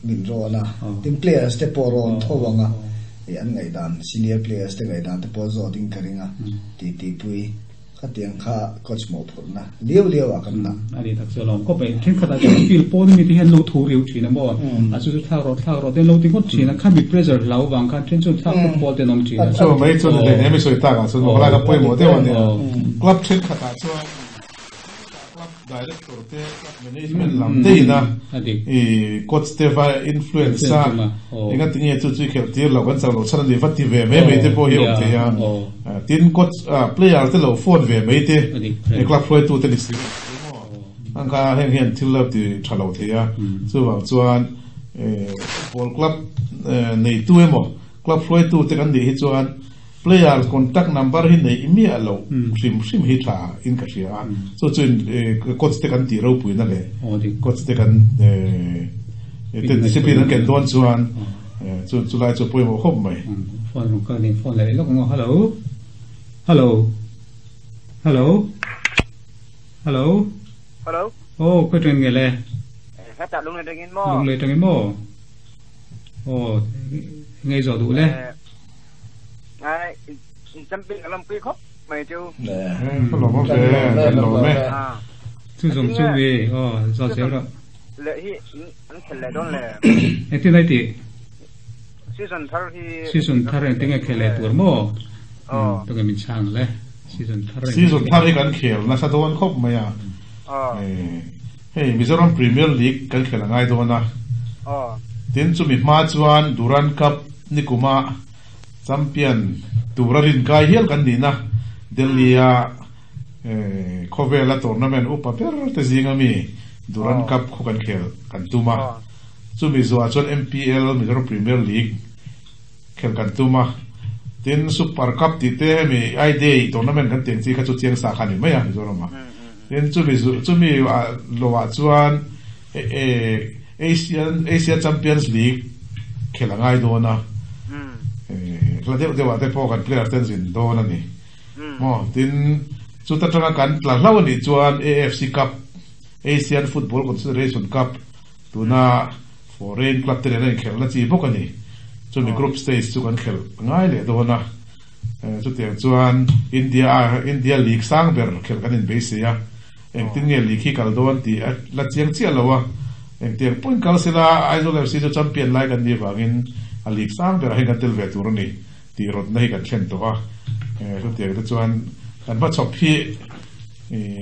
min rawn a, tin players te pawh rawn tho ang a, an ngaihdan senior players te ngaihdan te pawh zawt in ka ring a, titi pui khatiang kha coach mawhphurhna liau liau ah kan dah. A ni tak chu alawm khawp mai, thenkhat ah chuan field pawn ami te hian lo thu riau thin a maw, a chu chu thlak rawh thlak rawh te an lo ti ngawt thin a, khami pressure hlau vang khan then chuan thlak khawp pawl te an awm thin a. Chu mai chuan hleinem i sawi tak ah chuan maw lai kha pawimawh deuh a nia, club thenkhat ah chuan. Club director te, club management lam te ina i coach te va influence a, engati nge chu chu i khelh tir lo kan chak loh chhan a ni va ti ve mai mai te pawh hi a awm thei a. Tin coach player te lo phone ve mai te, club hruaitu te ni si lo maw? Ang kha heng hian thil lo ti tha lo thei a. Chuvang chuan football club neitu emaw club hruaitu te kan nih hi chuan Player contact number hi neih miah loh hrim hrim hi tha in ka hria a, chu chu in coach te kan tih ropuina leh coach te kan te discipline an ken dawn chuan chu chulai chu pawimawh khawp mai. Phone rawn kal nen phone leh lawk ang aw. Hello. Hello. Hello. Hello. Hello. Aw khawi tangin nge le? Hetah lunglei tangin maw? Lunglei tangin maw? Aw ngei zawh duh le. Ngai in champion ka lawmpui khawp mai chu. Ka lawm a ve, kan lawm e. Chu zawng chu mi aw zawt zel rawh. Leh hi an khel leh dawn le. Engtin ai tih? Season thar hi. Season thar engtin nge khel leh tur maw? Tunge min chhang le. Season thar. Season thar hi kan khel nasa dawn khawp mai a. Hei Mizoram Premier League kan khel a ngai dawn a. Tin chumi hma chuan Durand Cup Nikuma champion tura rinkai hial kan nihna Delhi-a khawvela tournament upa ber te zinga mi Durand Cup khu kan khel kan tum a. Chumi zuah chuan MPL, Mizoram Premier League, khel kan tum a. Tin Super Cup tih te hemi I-Day tournament kan tih ang chi kha chu chiang sa kha a ni mai a Mizoramah. Tin chumi chumi loah chuan Asian Asia Champions League khel a ngai dawn a, hla deuh deuh ah te pawh kan player te an zin dawn a ni maw? Tin, chuta tanga kan tla hlauh a nih chuan AFC Cup, Asian Football Confederation Cup, tuna foreign club te nena inkhelhna chi bawk a ni. Chumi group stage chu kan khelh ngai leh dawn a, chutiang chuan India India League sang ber khelh kan inbeisei a. Engtin nge league hi kal dawn tih a la chiang chiah lo a, engtiang pawhin kal sela Aizawl FC chu champion lai kan nih vangin a league sang berah hian kan tel ve tur a ni tih rawtna hi kan thlen tawh a, chutiang te chuan kan hmachhawp hi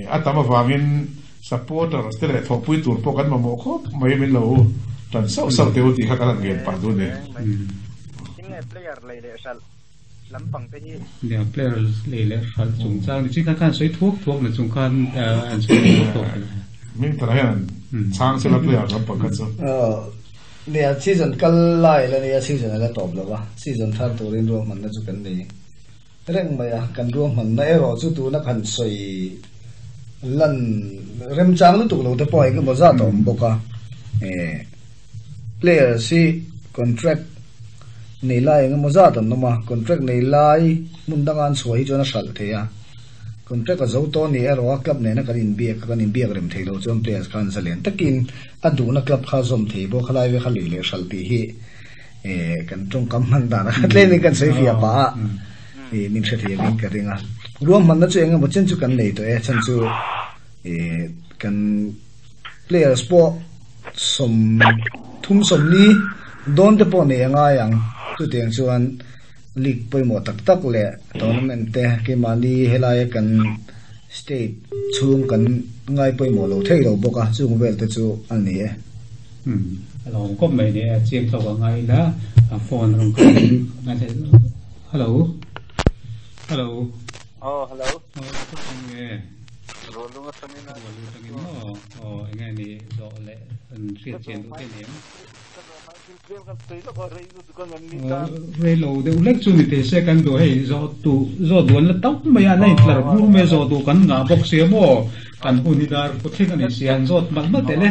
a tam avangin supporters te leh thawhpui tur pawh kan mamawh khawp mai min lo tan sauh sauh teh u tih kha kan han ngen pah dun e. Tinge player lei leh hralh lampang te hi. Nia player lei leh hralh chungchang ni chi kha khan sawi thuak thuak na chung khan an sawi thuak thuak thei. Hming tara hian an chhang sela player lampang kha chu. Nia season kal lai la nia season a la tawp lo a, season thar turin ruahmanna chu kan nei reng mai a, kan ruahmanna erawh chu tuna kan sawi lan remchang lutuk lo te pawh engemaw zat a awm bawk a, Players hi contract nei lai eng emaw zat an awm a, contract nei lai hmun danga an chhuah hi chuan a hralh thei a, contract a zo tawh ni erawh a club nena kan inbiak a, kan inbiak rem thei loh chuan players khan zalen takin a duhna club kha a zawm thei bawk, khalai ve kha lei leh hralh tih hi eh kan tawngkam hman dan a tlemin kan sawi fiah pah a, eh min hre thei angin ka ring a, ruahmanna chu eng emaw chen chu kan nei tawh e, chhan chu eh kan. Players pawh 30 40 dawn te pawh nei a ngai ang. Chutiang chuan league pawimawh tak tak leh tournament te keimahni helaia kan state chhung kan ngai pawimawh lo thei lo bawk a, chung vel te chu a ni e. A lo awm kawp mai nia, chiang tawk a ngai ila a phone rawn kal in ngaithla Hello. Hello. Aw hello. Aw ka phone nge. Rualung atangin a. Rualung atangin maw? Aw enge ni zawh leh an hriat chian duh te ni em? Ka zawh hmai thil tlem kan sawi lawk a rei lutuk a ngan ni ta. Rei lo deuh lek chu ni thei se kan duh hei zawh duh zawh duh an la tam mai a, an la intlar bur mai a zawh duh kan ngah bawk sia maw? Kan hun hi dar khaw thleng a ni sia an zawt malh malh teh le.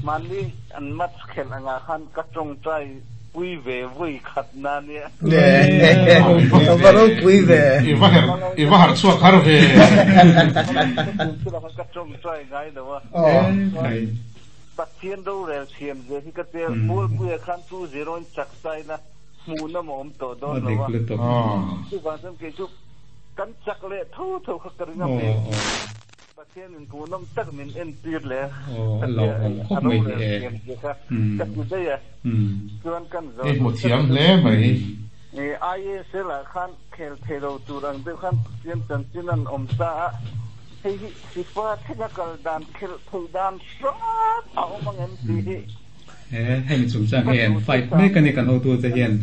Mahni an match khelh angah khan ka tawngtai Pui ve vui khat na nia. Ka va ropui ve. I va her i va harh chhuak har ve. Ka tawngtai ngai lo a. Pathian rorel thiam zia hi ka tia Mualpuia khan 2-0 in chak ta ila hmuhnawm a awm tawh dawn lo a. Chuvang chuan kei chu kan chak leh tho tho kha ka ring a hmel. Pathian in hmuhnawm tak min entir leh a tia a rorel thiam zia kha ka ti daih a. Chuan kan zawh duh tak chu ISL ah khan khel thei lo tur ang deuh khan Pathian chanchin an awm ta a. Hei hi FIFA thlenga kal dan khelh theih dan hram a awm ang em tih hi. He hemi chungchang hi an fight mek a ni kan hotute hian.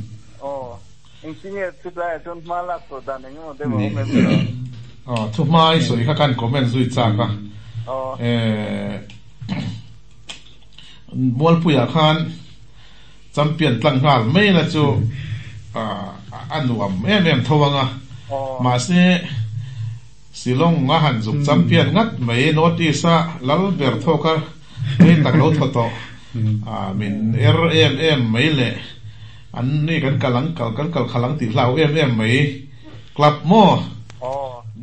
Aw, engtinge chutlaiah chuan hma lak tawh dan eng emaw deuh a awm em tih. Aw, thu hma i sawi kha kan comment zui chak a. Aw. Eh, Mualpuiah khan champion tlang nghal mai na chu a nuam em em tho ang a. Mahse. Shillong a han zuk champion ngat mai, North East a lal ber thawk a rei tak lo thaw tawh a, min er em em mai leh an ni kan kal ang kal kan kal khalh ang tih hlau em em mai club maw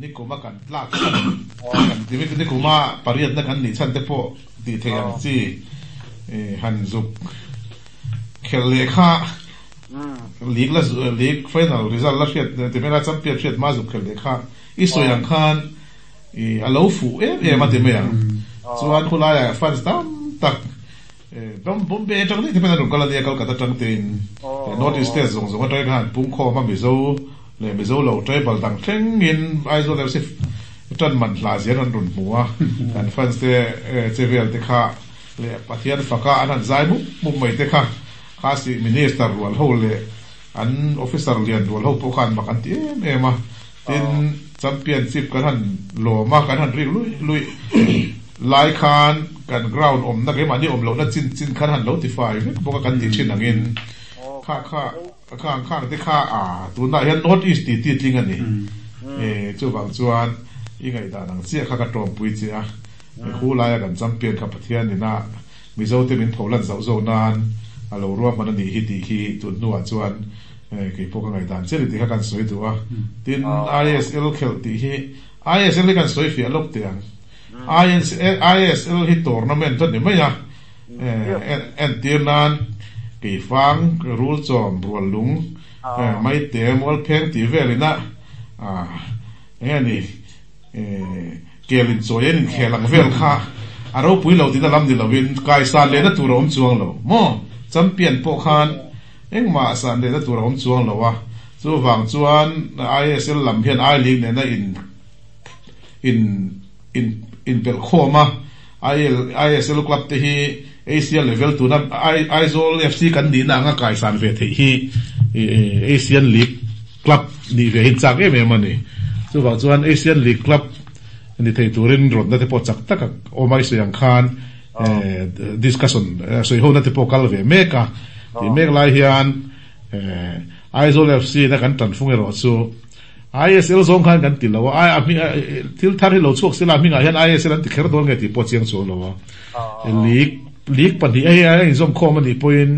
nikum a kan tlak chhan kan ti nikum a pariatna kan nih chhan te pawh tih theih ang chi han zuk khelh leh kha League la league final result la hriat ti hmel a champion hriat hma zuk khelh leh kha i sawi ang khan i a lo fuh em em a ti mai ang. Chuan khulaiah fans tam tak Bombay atang daih te pawhin an rawn kal a nia Kolkata atang tein North East state zawng zawng atangin khan an pung khawm a Mizo leh Mizo lo tribal dang thlengin Aizawl FC tan man hla zian an rawn hmu a kan fans te che vel te kha leh Pathian faka an han zai mup mup mai te kha Khasi Minister rual ho leh an officer lian rual ho pawh khan mak an ti em em a, tin championship kan han lawm a, kan han rik luih luih lai khan kan ground awmna keimahni awm lohna chin chin khan han lo tifai vek bawk a kan tih thin angin kha kha khang khang te kha a tunah hian North East tih tih tling a ni. Chuvang chuan i ngaihdan ang chiah kha ka tawmpui che a, khu laia kan champion kha Pathian ina Mizote min pholan zauh zauh nan a lo ruahman a nih hi tih khi tun hnuah chuan kei pawh ka ngaihdan chiah ni tih kha kan sawi duh a. Tin, ISL khelh tih hi, ISL hi kan sawi fiah lawk teh ang. ISL hi tournament a ni mai a, entir nan Keifang, Rulchawm, Ruallung, Maite, Mualpheng tih velin a eng nge ni, Kel inchawi an inkhel ang vel kha a ropui lo tihna lam ni lovin kai san lehna tur a awm chuang lo maw? Champion pawh khan engmah san lehna tur a awm chuang lo a, chuvang chuan ISL lam hian I League nena in in in inpelh khawm a, ISL club te hi Asia level tuna Aizawl FC kan nihna anga kai san ve theih hi Asian League Club nih ve hi chak em em a ni. Chuvang chuan Asian League Club ni thei turin rawtna te pawh chak tak a awm a, i sawi ang khan discussion sawi hona te pawh kal ve mek a. Tih mek lai hian Aizawl FC na kan tanfung erawh chu ISL zawng khan kan ti lo a, thil thar hi lo chhuak sela hmingah hian ISL an ti kher dawn nge tih pawh chiang chuang lo a. League league pahnih hei a inzawmkhawm a nih pawhin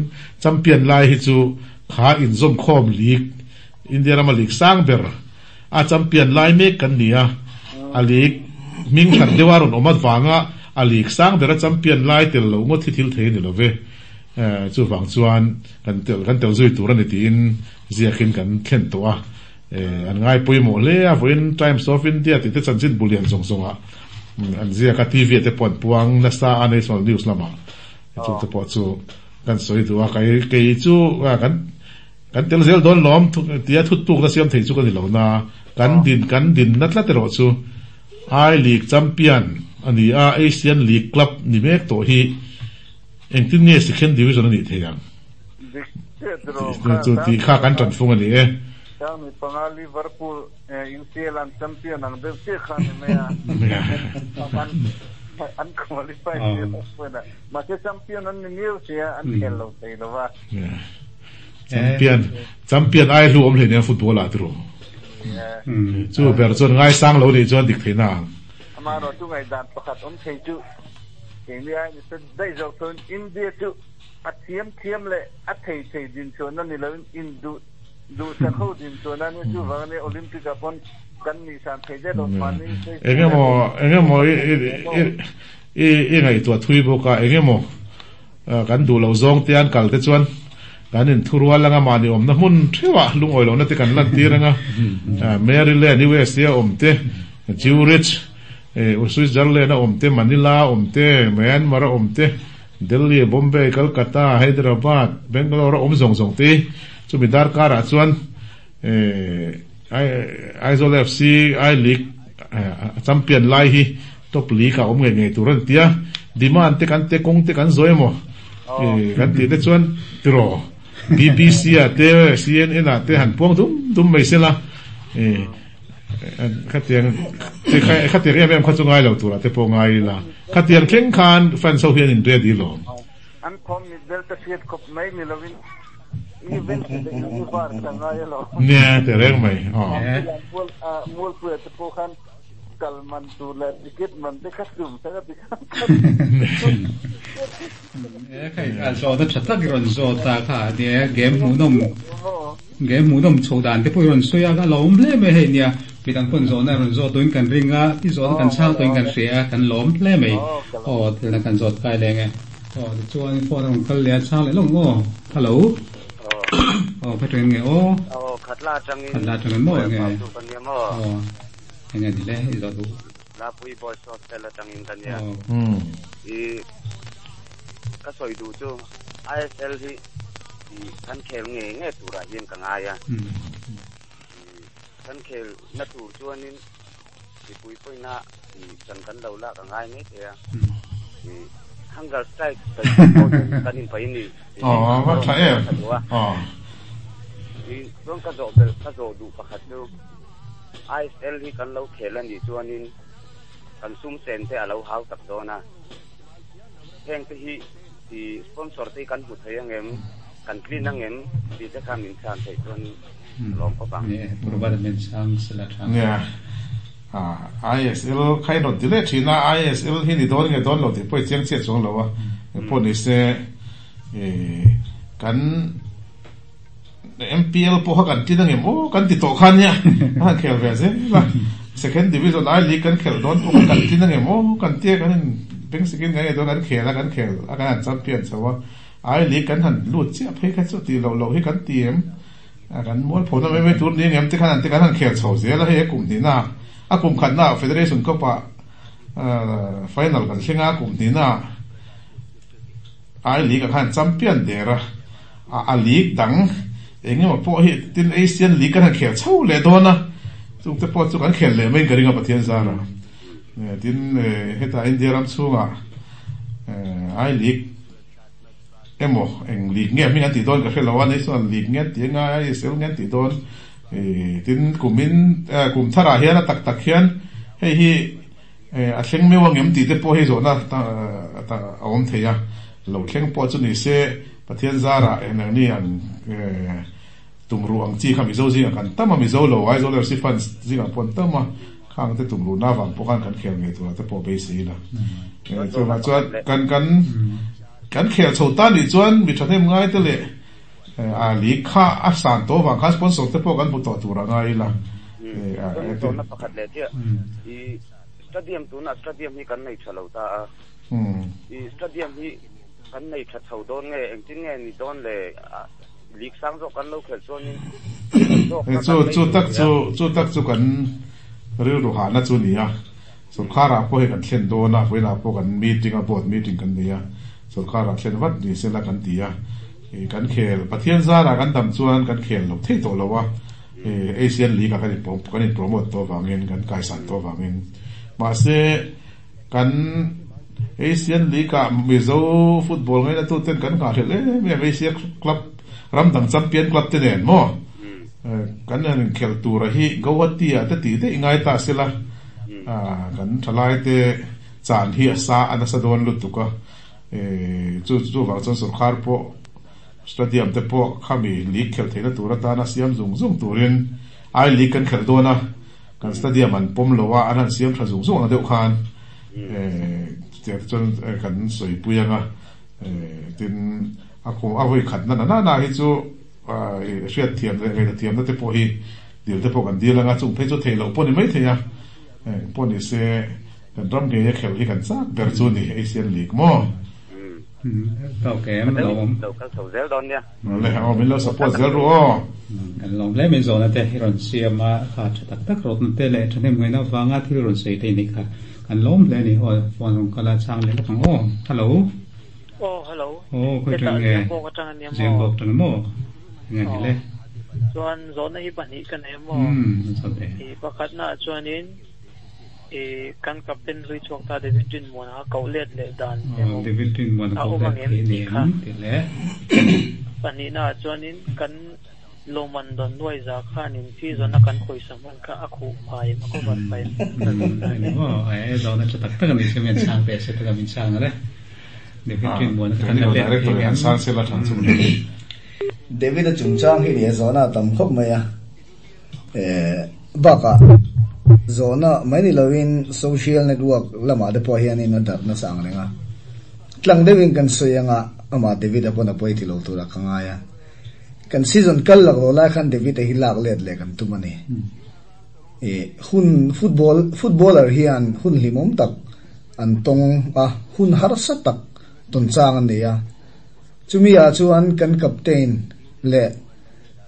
champion lai hi chu Kha inzawmkhawm league, India rama league sang ber a champion lai mek kan ni a, a league hming hran deuha rawn awm avanga a league sang bera champion lai tel lo ngawt hi thil thei a ni lo ve. Chuvang chuan kan tel kan tel zui tur a ni tiin ziakin kan thlen tawh a, an ngai pawimawh hle a, vawiin Times of India tih te chanchin bu lian zawng zawngah an ziak a, TV ah te pawh an puang nasa a National News lamah. Chu te pawh chu kan sawi duh a, kei kei chu kan kan tel zel dawn lawm tia thut tukna siam thei chu ka ni lo na, kan din kan dinna tlat erawh chu I League champion a ni a, Asian League club ni mek tawh hi engtin nge second division a nih thei ang chu tih kha kan tanfung a ni e. Changmi panga Liverpool UCL an champion ang deuh chiah kha ni mai a. An qualify chiah a point a. Mahse champion an ni miau sia an khel lo thei lo va. Champion champion ai hlu awm hleinem football ah tiraw. Chu ber chuan ngaisang lo nih chuan dik theihna ang. Amaherawh chu ngaihdan pakhat awm thei chu keini ai ni se daih zawk chuan India chu a thiam thiam leh a thei thei din chhuahna ni loin induh Duhsak ho din chuan a nia chuvang a nia Olympic ah pawn kan nih san thei der lo mahni Engemaw engemaw i i i ngaihtuah thui bawk a engemaw. Kan duh loh zawng te an kal te chuan kan inthurual anga mahni awmna hmun theuhah lungawi lohna te kan lantir anga Maryland, USA a awm te, Zurich, Switzerland a awm te, Manila a awm te, Myanmar a awm te, Delhi, Bombay, Calcutta, Hyderabad, Bangalore a awm zawng zawng te hi chumi darkarah chuan Aizawl FC I League champion lai hi top league ah awm ngei ngei tur a ni tia demand te kan te kawng te kan zawi emaw kan tih te chuan tiraw BBC ah te CNN ah te han puang dum dum mai sela khatiang khatiang em em kha chu ngai lo turah te pawh ngai ila khatiang thleng khan fans ho hian in ready lawm. An thawm mit vel te hriat khawp mai ni lovin event leh universe a ngai alawm. Nia ti reng mai aw. Mualpuia te pawh khan kal man tur leh ticket man te kha tum sak a ti khan. E khai a zawt a tha tak i rawn zawt a kha nia game hmuhnawm game hmuhnawm chho dan te pawh i rawn sawi a a lawm hle mai hei nia midang pawn zawhna rawn zawt tuin kan ring a i zawhna kan chhang tuin kan hria a kan lawm hle mai aw thilna kan zawt kai leng e. Aw tichuan phone a rawn kal leh a chhang leh lawk maw? Hello. Aw kha tengin nge aw? Aw khatla atangin. Khatla atangin maw enge? Ka nia maw? Aw enge ni le i zawh duh? Lapui Boys Hostel atangin ka nia. I ka sawi duh chu ISL hi i kan khel nge nge turah hian ka ngai a. Kan khel na tur chuanin Mipui pawina i chan kan lo lak a ngai mai thei a. I hunger strike sawi tur pawh hian kan inpaih a ni. Aw, va tha em. Aw. I chuan ka zawh belh ka zawh duh pakhat chu ISL hi kan lo khel a nih chuanin kan sum sen te a lo hau tak dawn a. Heng te hi i sponsor te hi kan hmu thei ang em, kan clean ang em tih te kha min chhan theih chuanin lawm khawp ang. Nge Purvadamen chang sela tha. Nia ISL kha i rawn ti leh thin a, ISL hi ni dawn nge dawn lo tih pawh i chiang chiah chuang lo a, pawh ni se kan MPL pawh kha kan tin angem aw kan ti tawh kha nia a han khel ve zel a, second division I league kan khelh dawn pawh kha kan tin angem aw kan tia kan in beng sikin kan ngaihtuah kan khel a kan khel a kan han champion chho a, I league kan han lut chiah phei kha chu tih loh loh hi kan ti em? Kan mualphona mai mai tur ni engem te khan an te kan han khel chho zel a, hei a kum hnihna a kum khatna Federation Cup ah final kan thleng a, kum hnihna I League ah khan champion der a, a league dang engemaw pawh hi tin Asian League kan han khel chho leh dawn a, chung te pawh chu kan khel leh mai in ka ring a Pathian zara. Tin heta India ram chhungah I League Emaw, eng league nge hming an tih dawn ka hre lo a, National League nge an tih anga ISL nge an tih dawn tin kumin kum tharah hian a tak tak hian hei hi a thleng meuh angem tih te pawh hi zawhna a awm thei a, lo thleng pawh chu ni se Pathian zarah engni ang tumruh ang chi kha Mizo zingah kan tam a, Mizo lo Aizawl FC fans zingah pawh an tam a, khang te tumruhna avang pawh khan kan khel ngei turah te pawh beisei ila. Chuvang chuan kan kan kan khel chho ta nih chuan mi thahnem ngai te leh a league kha a san tawh avang khan sponsor te pawh kan hmu tawh tur a ngai ila. Chuan pakhat leh chiah i stadium tunah stadium hi kan nei tha lo ta a, i stadium hi kan nei tha chho dawn nge engtin nge ni dawn le League sang zawk kan lo khelh chuanin zawk na kan nei chu tak chu chu tak chu kan rilru hahna chu ni a, sorkarah pawh hei kan thlen dawn a, vawiinah pawh kan meeting a board meeting kan nei a, sorkarah thlen vat ni sela kan ti a, kan khel Pathian zarah kan dam chuan kan khel lo thei tawh lo a, Asian League ah kan in kan in promote tawh avangin kan kaisan tawh avangin mahse Kan Asian League ah Mizo football ngaina tu ten kan nghahhlelh em em Asia club ram dang champion club te nen maw kan han inkhelh tur a hi Guwahati ah te tih daih ngai ta sela kan thalai te chan hi a sa a nasa dawn lutuk a chu chuvang chuan sorkar pawh stadium te pawh khami league khelh theihna tur atana siam zung zung turin I League kan khelh dawn a. Kan stadium an pawm lo a, an han siam tha zung zung ang deuh khan chutiang te chuan kan sawipui ang a, tin a kum a vawi khat na na na hi chu hriat thiam leh ngaihna thiamna te pawh hi dil te pawh kan dil ang a, chung phei chu theih loh pawh ni mai thei a, eng pawh ni se kan ram ngei a khelh hi kan chak ber chu ni Asian League maw? Tawk em lawm. Lo kal chho zel dawn nia. Le aw min lo support zel ru aw. Kan lawm hle mai zawhna te i rawn siam a, kha tha tak tak rawtna te leh thahnem ngaihna avanga thil rawn sawi te i nih kha kan lawm hle a ni. Aw phone rawn kal a chhang leh lawk ang aw. Hello. Aw hello. Aw khawi tang nge? Hetah Zembawk atang a nia maw? Zembawk atang maw? Enge ni le? Chuan zawhna hi pahnih ka nei a maw? Umm zawhte. I pakhatna ah chuanin I kan captain hlui chhuak ta David Rinmuana kha koh let leh dan emaw David Rinmuana a koh awm let ang em thei tih ni kha em tih leh. Pahnihna ah chuanin kan lawmman dawn nuai za khanin season a kan pawisa hman kha a khuh phai em a cover phai em tih ka zawh ta Ni maw e zawhna tha tak tak a ni se min chhang teh se taka min chhang a le David Rinmuana kha kan la let thei em. David a chungchang hi nia zawhna a tam khawp mai a. Bakah zawhna mai ni lovin social network lamah te pawh hianin a darh nasa ang reng a. Tlang deuhin kan sawi anga amah David-a pawn a pawi ti lo turah ka ngai a. Kan season kal lak lo lai khan David-a hi lak let leh kan tum a ni. Hun football footballer hian hun hlimawm tak an tawng a, hun harsa tak tawn chang an nei a. Chumi ah chuan kan captain leh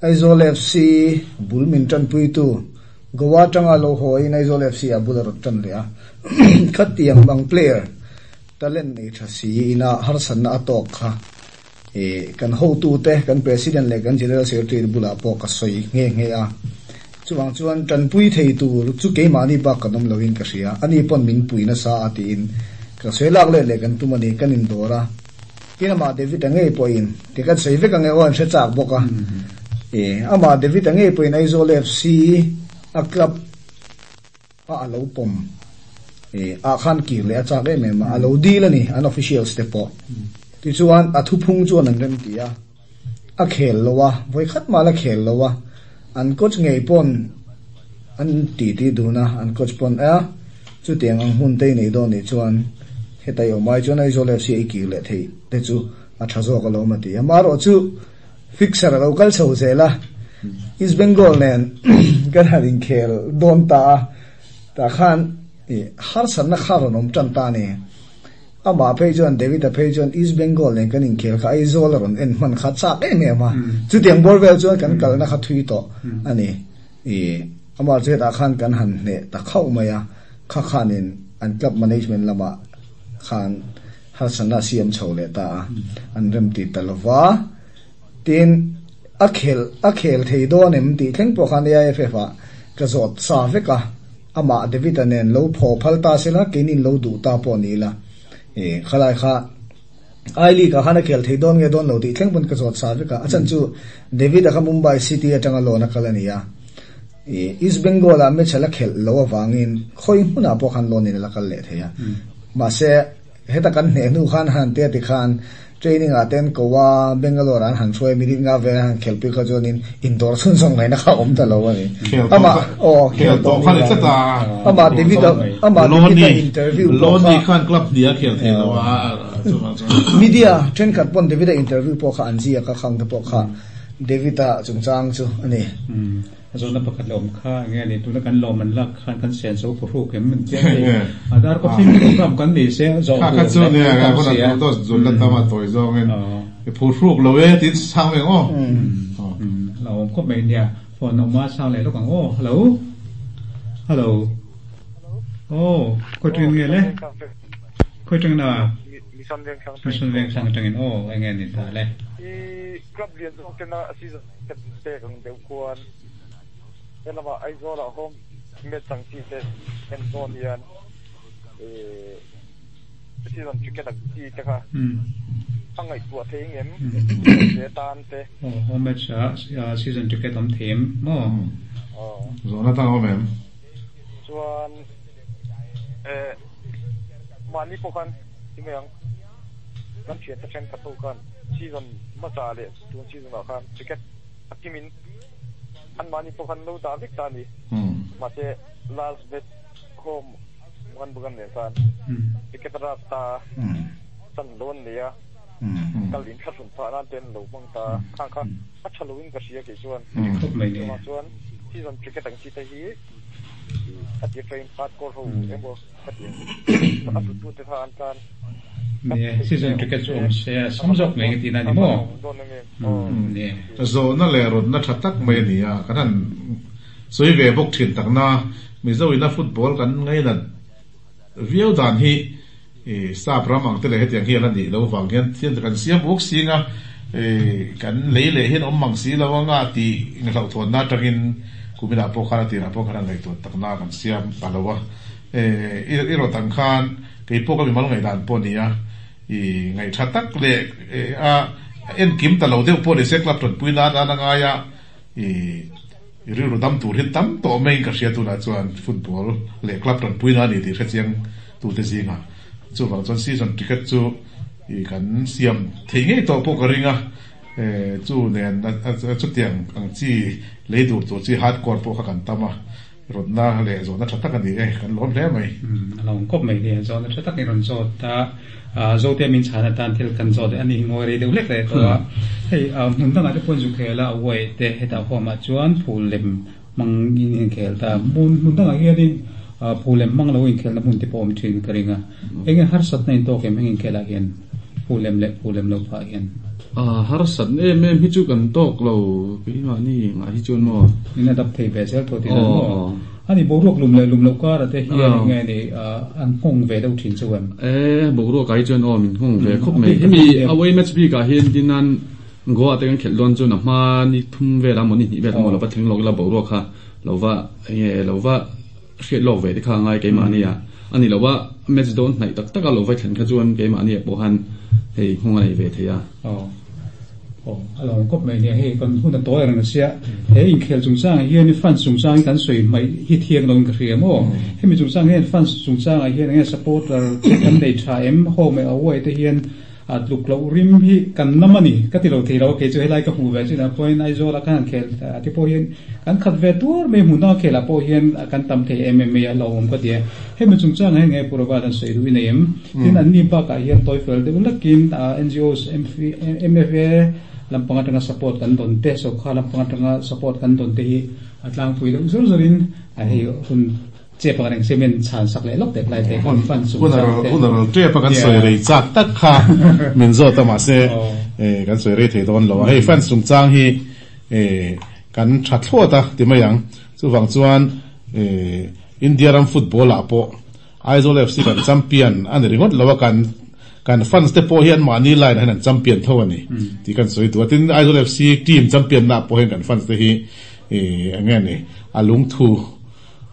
Aizawl FC bul min tanpuitu Goa atanga lo haw in Aizawl FC ah bul a rawt tan leh a. Khatiang bang player talent nei tha si ina harsatna a tawk kha kan hotute, kan President leh kan General Secretary bulah pawh ka sawi nghe nghe a. Chuvang chuan tanpui thei tur chu keimahni bak kan awm loin ka hria. Ani pawn min pui nasa a tiin ka sawi lak let leh kan tum a ni, kan indawr a. Tin amah David-a ngei pawhin, ti kan sawi vek ang e aw an hre chak bawk a, e amah David-a ngei pawhin Aizawl FC a club a a lo pawm e ah khan kir leh a chak em em a, a lo dil a ni an officials te pawh. Tichuan a thuphung chuan an rem ti a, a khel lo a, vawikhat mah la khel lo a, an coach ngei pawn an titi dun a, an coach pawn a chutiang ang hmun te i nei dawn nih chuan heta i awm ai chuan Aizawl FC a i kir leh theih te chu a tha zawk alawm a ti a. Amaherawh chu fixer a lo kal chho zel a, East Bengal nen kan han inkhel dawn ta a, tah khan harsatna kha rawn awm tan ta a ni. Amah phei chuan David-a phei chuan East Bengal nen kan inkhel kha Aizawl a rawn en hman kha chak em em a, chutiang bawr vel chuan kan kalna kha thui tawh a ni. Ih, amah chu hetah khan kan han hneh ta khauh mai a, kha khanin an club management lamah khan harsatna a siam chho leh ta a, an rem ti ta lo va. Tin, a khel a khel thei dawn em tih thleng pawh khan AIFF ah ka zawt sa vek a, amah David-a nen lo phaw phal ta se la, keinin lo duh ta pawh ni ila, ih, khalai kha I League ah khan a khel thei dawn nge dawn lo tih thleng pawn ka zawt sa vek a, a chhan chu David-a kha Mumbai City atanga loan a kal a ni a, ih, East Bengal ah match a la khelh lo avangin khawi hmunah pawh khan loan in a la kal leh thei a, mahse, Heta kan hneh hnu khan han te ti khan training ah ten ko a Bangalore an han hruai minute nga vel an han khelpui kha chuanin indawr chhun zawng ngaihna kha a awm ta lo a ni. Amah aw khel tawh kha ni tlat a. Amah David a amah David a interview pawh kha Loni khan club hnih a khel thei lo a chuvang chuan. Media thenkhat pawn David a interview pawh kha an ziak a khang te pawh kha David a chungchang chu a ni. A zawhna pakhat la awm kha eng nge ni tuna kan lawm an lak khan kan sian so phuhruk em an tia hei a dar coffee program kan ni se zawh Kha kha chu nia ka hun a dos zul la tam a tawi zawng in i phuhruk lo e tin chhang veng aw. La awm khawp mai nia phone awm a chhang leh lawk ang aw hello hello aw khawi tawng nge le khawi tawng na Mission veng thlang Mission veng thlang atangin aw eng nge ni ta le I club lian zawk tena season kan pek ang deuh khuan helamah Aizawlah home match ang chi te en dawn hian season ticket ang chi te kha a ngaihtuah thei ngem te tan te. Aw home match ah season ticket awm thei em maw? Aw. Zawhna tang awm em? Chuan mahni pawh khan ti mai ang kan thiante thenkhat ho khan season hmasa leh tun season ah khan ticket a kimin an mahni pawh khan lo dah vek ta a ni. Mahse last bet home kan bukan nen khan ticket a rap ta a, chan lo an nei a, kal in thlahrun phah nan te an lo hmang ta a, khang kha a tha loin ka hria kei chuan. Chuvang chuan season ticket ang chi te hi a ti train hardcore ho emaw ka ti ang a hluttute kha an tan. Ni season ticket chu awm se a sam zawk mai nge tihna a ni maw? Ni. Zawhna leh rawtna tha tak mai a ni a, kan han sawi ve bawk thin takna Mizo ina football kan ngainat viau dan hi sap ram ang te leh hetiang hi a la nih loh vang hian thil kan siam uk sing a, kan lei leh hian awm mang si lo anga tih hlauhthawnna atangin kuminah pawh khan a tirah pawh khan a ngaihtuah takna kan siam ta lo a. I rawt ang khan kei pawh ka mimal ngaihdan pawh a ni a, i ngaihtha tak leh a enkim ta lo deuh pawh ni se club tanpui nan a ngai a, i rilru dam tur hi tam tawh maiin ka hria tunah chuan football leh club tanpui nan a ni tih hrechiang tute zingah. Chuvang chuan season ticket chu i kan siam thei ngei tawh pawh ka ring a, chu nen chutiang ang chi lei dur tur chi hardcore pawh kha kan tam a. Rawtna leh zawhna tha tak a ni e, kan lawm hle mai. A lawm kawp mai nia, zawhna tha tak i rawn zawt a, Zote min chhan atan thil kan zawt a ni hi ngawi rei deuh hlek leh tawh a. Hei hmun dangah te pawhin zu khel a, a uai te hetah huamah chuan phul lem hmang in inkhel ta. Hmun dangah hianin phul lem hmang lo inkhelna hmun te pawh awm thin ka ring a. Enge harsatna intawk em heng inkhelah hian phul lem leh phul lem lo phah hian? Harsatna em em hi chu kan tawk lo keimahni engah hi chuan maw? In a dap thei ve zel tawh tih nan maw? Ani boruak lum leh lum loh karah te hian enge ni an nghawng ve deuh thin chu em? E, boruak ah hi chuan aw min nghawng ve khawp mai. Hemi away match bik ah hian tin nan Goa te kan khelh dawn chuan a hma ni thum vel a maw ni hnih vel a maw lo va thleng lawk ila boruak kha lo va enge lo va Hriat lawk ve te kha ngai keimahni ah a ni lo a, match dawn hnaih tak tak a lo vai thlen kha chuan keimahni ah pawh khan hei nghawng a nei ve thei a. Aw aw a lo awm kawp mai nia, hei kan hun a tawi reng a sia, he inkhel chungchang ah hian fans chungchang hi kan sawi hmaih hi thiang lo in ka hria maw, hemi chungchang hian fans chungchang ah hian enge supporter te kan nei tha em, home leh away te hian A tluk loh rim hi kan nam a ni ka ti lo thei lo a, kei chu helai ka hmuh ve chin ah pawhin Aizawl ah khan han khel a ti pawh hian kan khat ve tuar mai hmun danga khel ah pawh hian kan tam thei em em mai a hlauhawm ka ti a. Hemi chungchang ah hian nge Pu Robert an sawi duh i nei em? Tin anni bakah hian tawi fel deuh lakin NGOs, MFA lampang atanga support kan dawn te, sawrkar lampang atanga support kan dawn te hi a tlangpui deuh zawr zawrin a hei hun Che pakhat eng cement chhan sak leh lawk tek lai te kan fan chung chang te. Hun a ral tep a kan sawi rei chak tak kha min zawt a mahse kan sawi rei thei dawn lo a. Hei fans chungchang hi kan tha thlawt a ti mai ang. Chuvang chuan India ram football ah pawh Aizawl FC kan champion a ni ringawt lo a kan kan fans te pawh hi an mahni line ah hian an champion tho a ni tih kan sawi duh a. Tin Aizawl FC team champion na ah pawh hian kan fans te hi eng nge ni a lungthu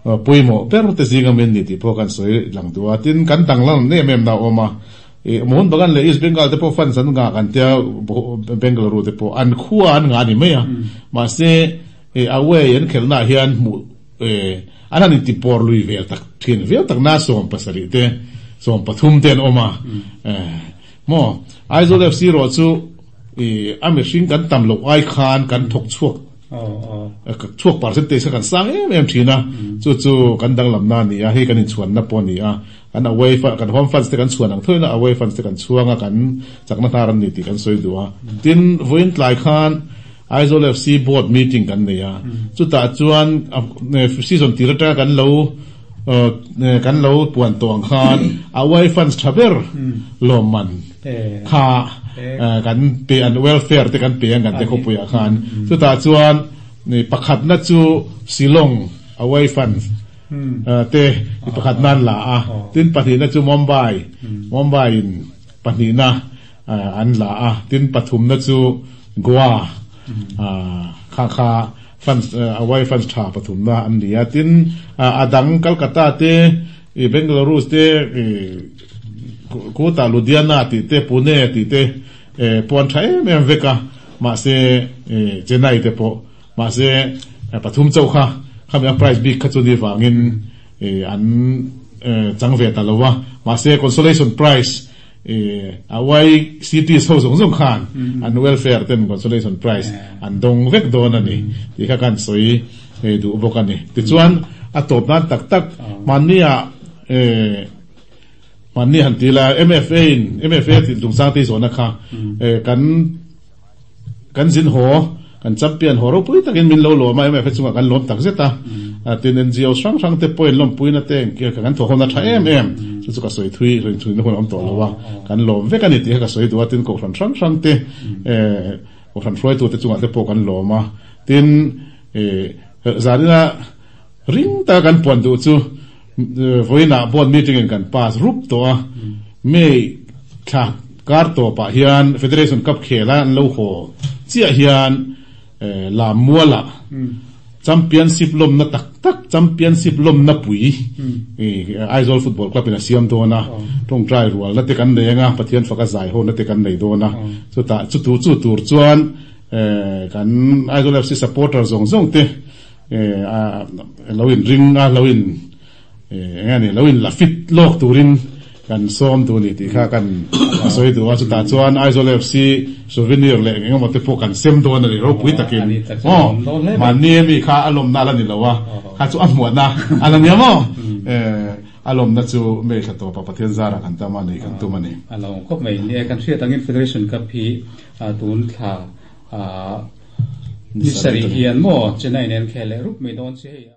Pawimawh ber te zinga min ni tih pawh kan sawi lang duh a, tin kan danglam em em na a awm a, ih Mohun Bagan leh East Bengal te pawh fans an ngah kan tia Bengaluru te pawh an khua an ngah a ni mai a, mahse ih away an khelhna ah hian hmuh ih an han inti pawr lui vel tak thin viau tak na 17 te 13 te an awm a, maw Aizawl FC erawh chu ih a mihring kan tam loh ai khan kan thawk chhuak Chhuak percentage kha kan sang em em thin a, chu chu kan danglamna a ni a, hei kan inchhuanna pawh a ni a, kan away kan home fans te kan chhuan ang thuaina away fans te kan chhuang a, kan chakna hnar an ni tih kan sawi duh a. Tin, vawiin tlai khan Aizawl FC board meeting kan nei a, chutah chuan season tir atanga kan lo kan lo puan tawh ang khan away fans tha ber lawmman kha kan pe an welfare te kan pe ang kan te khawpuiah khan chutah chuan pakhatna chu Shillong away fans te pakhatna an la a tin pahnihna chu Mumbai Mumbai in pahnihna an la a tin pathumna chu Goa kha kha fans away fans tha pathumna an ni a tin a dang Kolkata te Bengaluru te Kutah Ludhiana tih te, Pune tih te pawh an tha em em vek a, mahse Chennai te pawh, mahse pathum chauh kha khami a prize bik kha chu ni vangin an chang ve ta lo a, mahse consolation prize a YCTs ho zawng zawng khan an welfare ten consolation prize an dawng vek dawn a ni tih kha kan sawi duh bawk a ni. Tichuan a tawp nan tak tak hmannia Hmanni han ti la, MFA in, MFA tih chungchang te i zawhna kha kan kan zin haw, kan champion haw ropui takin min lo lawm a, MFA chungah kan lawm tak zet a, tin NGO hrang hrang te pawhin lawmpuina te kan thawhhawmna tha em em. Chu chu ka sawi thui sawi thui na hun a awm tawh lo a, kan lawm vek a ni tih kha ka sawi duh a, tin kohhran hrang hrang te kohhran hruaitu te chungah te pawh kan lawm a, tin zanina ring taka kan puan duh chu vawiinah board meeting in kan pass rup tawh a, May thla kar tawpah hian Federation Cup khela an lo haw chiah hian Lammuala Championship lawmna tak tak, Championship lawmna pui Aizawl Football Club in a siam dawn a, tawngtai rualna te kan nei anga, Pathian faka zai hona te kan nei dawn a, chutah chutu chu tur chuan kan Aizawl FC supporter zawng zawng te lo in ring a, lo in Eng nge ni, lo in la fit lawk turin kan sawm duh ni tih kha kan sawi duh a, chutah chuan Aizawl FC souvenir leh eng emaw te pawh kan sem dawn a ni ropui takin. Aw, mahni ami kha a lawmna a la ni lo a, kha chu a hmuahna a la nia maw? A lawmna chu May thla tawpah Pathian zarah kan tam a ni, kan tum a ni. A lo awm khawp mai. Ni e, kan hriat angin Federation Cup hi tun thla ni sarih hian maw Chennai nen khel leh rup mai dawn che hei.